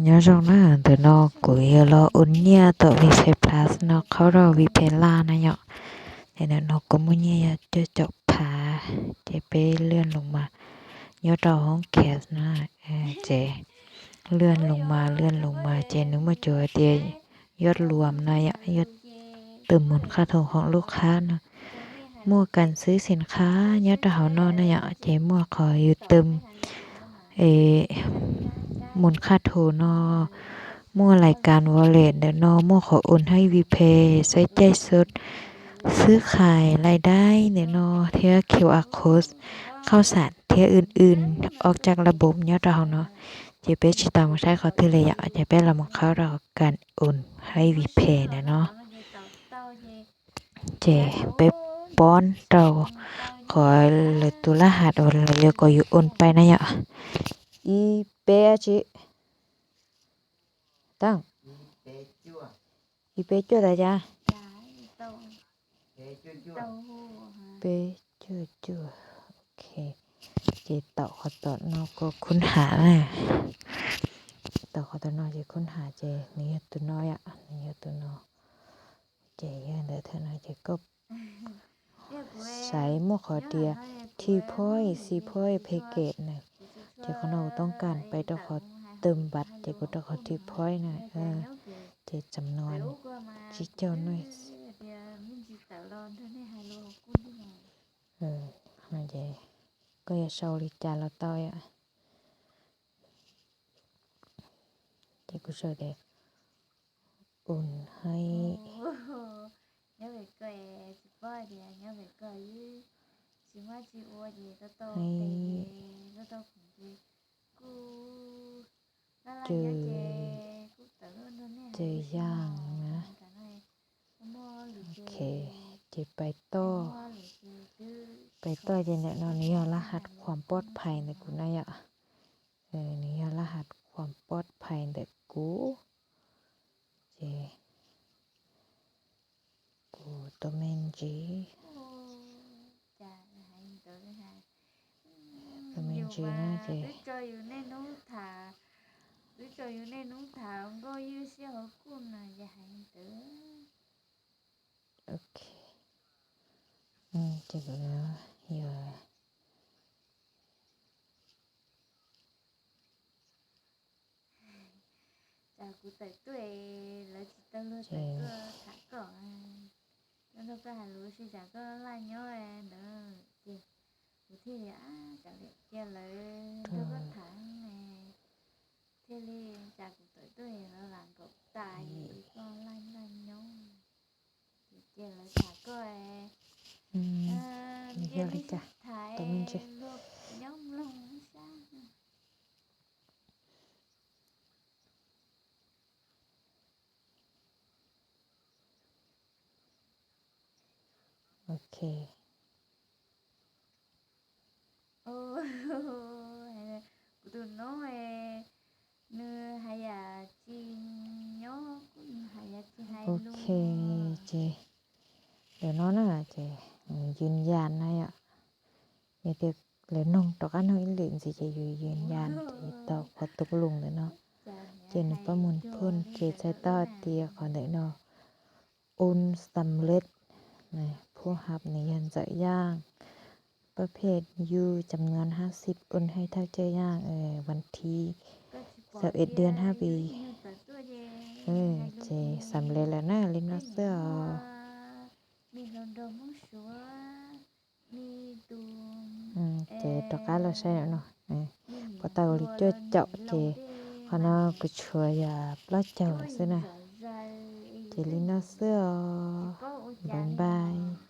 ຍອດຊ່ອງນະ ເດີເນາະ ກູຢໍລໍໂອນເນຍຕໍ່ວີເພລາສເນາະ ເຂົ້າຕໍ່ວີເພລານະເນາະ. ແລ້ວເນາະ ກູມີເນຍຈະເຈາະພາ ຈະໄປເລື່ອນລົງມາ ຍອດຕໍ່ຫ້ອງແຄສນະ ເອີ ເຈ ເລື່ອນລົງມາ ເລື່ອນລົງມາ ເຈ ໜຶ່ງມາໂຈເຕຍ ຍອດລວມນະ ຍອດຕື່ມມູນຄ່າໂທຂອງລູກຄ້າເນາະ. ໝວກການຊື້ສິນຄ້າຍອດເຮົາເນາະນະ ເຈ ໝວກຂໍຢູ່ຕື່ມ ເອ ມູນຄ່າໂທເນາະ. ໝວກລາຍການວໍເລັດເດີເນາະ. ໝວກຂໍໂອນໃຫ້ວີເພ ໃຊ້ຈ່າຍສົດ ຊື້ຂາຍລາຍໄດ້ເດີເນາະ. ເທຍຄິວອາໂຄດ ເຂົ້າສານ ເທຍອື່ນໆ ອອກຈາກລະບົບຍອດເຮົາເນາະ. ເຈເປຊິຕາມມາໃຊ້ຂໍຖືເລຍ ເຈເປລະມາເຂົ້າດອກການໂອນໃຫ້ວີເພນະເນາະ. ເຈເປັບປ້ອນເຕົາ ຂໍເລີຍຕຸລະຫັດໂອນເລີຍ ກໍຢູ່ໂອນໄປນະຍະ ອີເປອາຈິ ຕັ້ງ ອີເປຈົວດາຈາ ເປຈົວຈົວ ໂອເຄ. ເຈເຕົາຂໍຕົວເນາະ ກໍຄົ້ນຫານະ ເຕົາຂໍຕົວເນາະ ເຈຄົ້ນຫາ ເຈນີ້ຕົວນ້ອຍອະ ນີ້ຕົວນ້ອຍ. ເຈເດີເທື່ອໜ້ອຍ ເຈກໍໃສ່ໝວກຂໍເດຍ ທີພອຍ ຊີພອຍ ເພເກດນະ. ເຈຂອງເຮົາຕ້ອງການໄປຕໍ່ຂໍຕື່ມບັດ ເຈກໍຕ້ອງຂໍທີພອຍນະ ເອີ ເຈຈຳນວນຈິເຈົ້າໜ້ອຍ ເອີ ເນາະ ເຈກໍຢ່າເຊົາລິຈາລາວເຕົ້າຍະ ເຈກູເຊົາເດ ໂອນໃຫ້ ໃຫ້ເຈີ ເຈີຢ່າງນະ. ໂອເຄ ເຈໄປຕໍ່ ໄປຕໍ່ເຈແນະເນາະ ນີ້ລະຫັດຄວາມປອດໄພໃນກູນະຍະ. ເອີ ນີ້ລະຫັດຄວາມປອດໄພເດີກູ ເຈ ກູໂຕເມັນຈີ ໂຕເມັນຈີນະເຈ ໂອເຄ ອືມ ເຈກະເລີຍ ຈາກກູໄຕຕົວເອງ ແລ້ວຊິເຕົ້າໂລດໄຕຕົວຖາມກ່ອນ ແລ້ວກໍຫາຮູ້ຊິຈາກກໍລາຍຍ້ອຍເດີ ເຈ ກູເທເລອາ ຈາກເລກຽເລີຍ ໂຕກໍຖາມແນ່ ເທເລ ຈາກກູໄຕຕົວເອງ ແລ້ວຫຼັງກໍຕາຍກໍລາຍ ລາຍຍ້ອຍ. ອືມ ເອີ ເຮັດເລີຍຈ້ະ ໂຕເມັນຈີ ໂອເຄ. ໂອ້ ກູຕູໂນເອ ໜຶ່ງຫາຍາຈີນໂຍ ກຸນຫາຍາຈີນໄຮ ໂອເຄ ເຈ ດຽວເນາະນະ ເຈ ຢືນຢັນນະຍະ ມີແຕ່ເລີນອງຕອກອັນເຮົາອີ່ຫຼີຊິ ເຈຢູ່ຢືນຢັນ ເຈຕອກ ຂໍຕົກລົງເດີເນາະ ເຈນປະມູນຜົນ ເຈໃຊ້ຕໍ່ເຕຍຂອງເດີເນາະ. ໂອນສຳເລັດນະ ຜູ້ຮັບນີ້ຢ້ານຈະຢ່າງ ປະເພດຢູ່ຈຳນວນຫ້າສິບ ໂອນໃຫ້ເທົ່າເຈົ້າຢ່າງ ເອີ ວັນທີຊາວເອັດ ເດືອນຫ້າປີ ເອີ ເຈສຳເລັດແລ້ວນະ ລິນນອເຊອ ອືມ ເຈຕອກກາລາໄຊເນາະ ເອີ ພໍຕາວລິຈົດເຈາະ ເຈ ຂະນາດກູຊ່ວຍຢາປະເຈົ້າເສຍນະ ເຈລິນນອເຊອ ບາຍບາຍ.